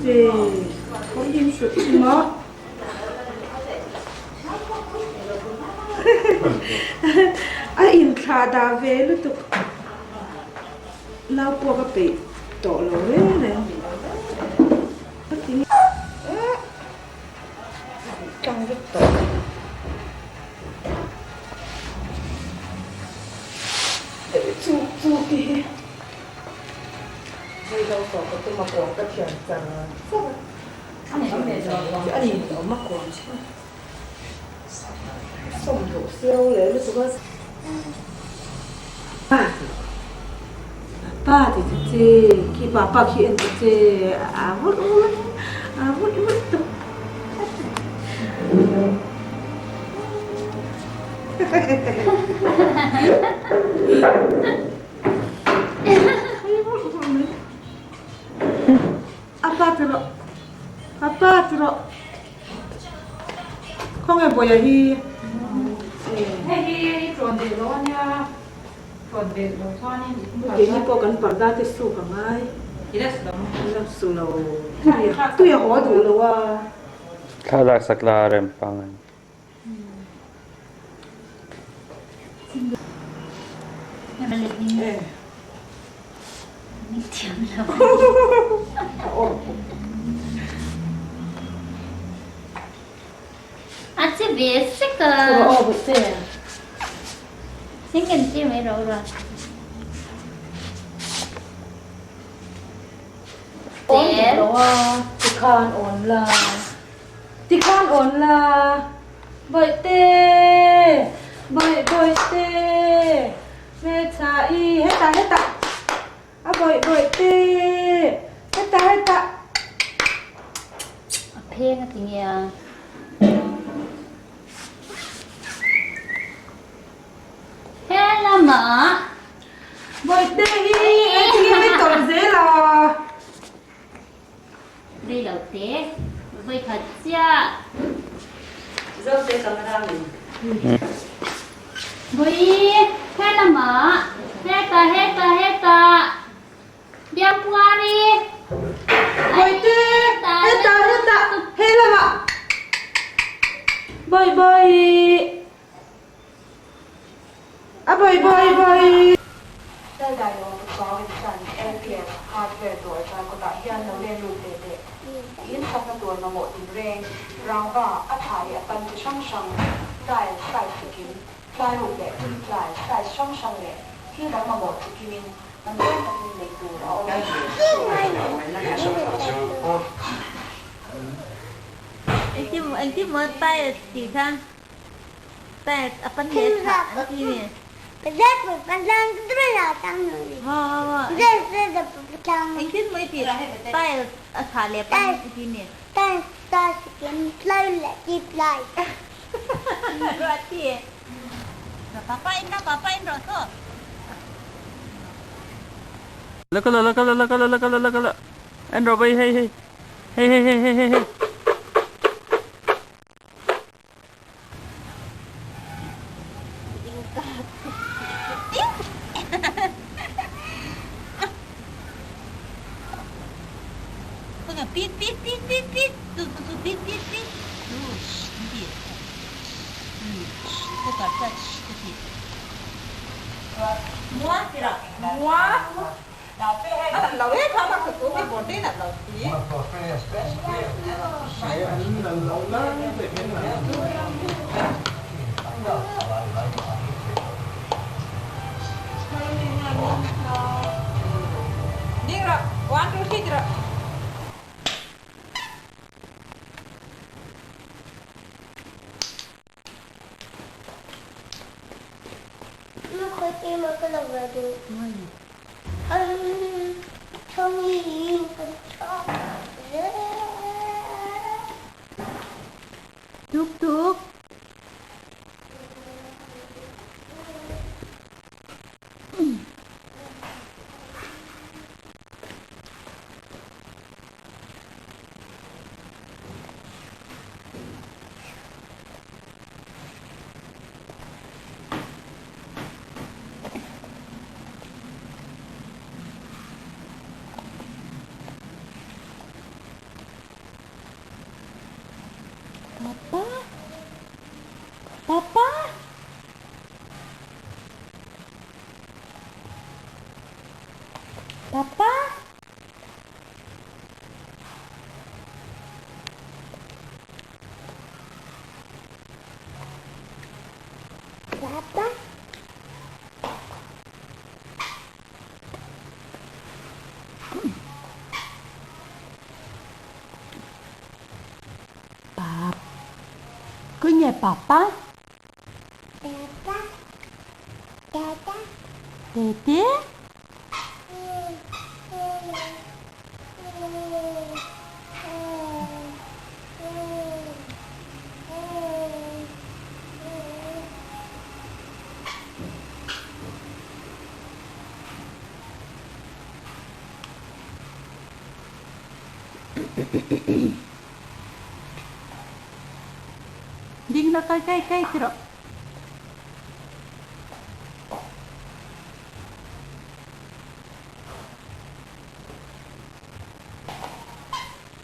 ve? Kawr him hrut chu maw? A inthlah dah ve lutuk. Nau pawh ka peih tawh lo reng reng. A ti nge? Tlang vek tawh. Chu chu te hi hei lo tawh ka tum a kuang ka thiam char char a a ni lo ma kuang chu sawm duh siau leh lutuk a pa pa ti ta che khi pa pa khi en ta che a vut vut a vut vut tuk. A pa ti rawh a pa ti rawh khawnge bawih hi hei hi tlawn belh lo ania tlawn belh lo chuanin keini pawh kan parda te suk a ngai ila su lo tui a haw duh lo a thla laksak la rem pangai. Awn duh lo a, tikhan awn la. Tikhan awn la, Bawihte, Bawih Bawihte, hmeltha i hetah hetah, a Bawih Bawihte, hetah hetah. A pheng a ti nge a. He lamah. Bawihte hi engtin nge tawrh zel a? Rei lo te, vawi khat chiah. Zote camera min. Vawi he lamah, heta heta heta, Biangpuari. Bawihte, heta heta, he lamah. Bawi bawi. A bawi bawi bawi. Laldailo Pachuau and Son LPS Hardware dawr Zarkawtah hian lo len lut ve teh. I insakna tur mamawh tinreng, rangva, a tha leh a pan chi hrang hrang, tile size chikim, plywood leh ply size hrang hrang leh thil dang mamawh chikimin man tlawm takin lei tur a awm. Engtin maw tile tih kha? En rawh hei hei hei hei hei hei hei hei. Tuk tuk. Papa? Papa? Papa? Papa? Pap. Cứ nghe papa. Papa. Papa. Tete. Ding la kai kai kai tiro.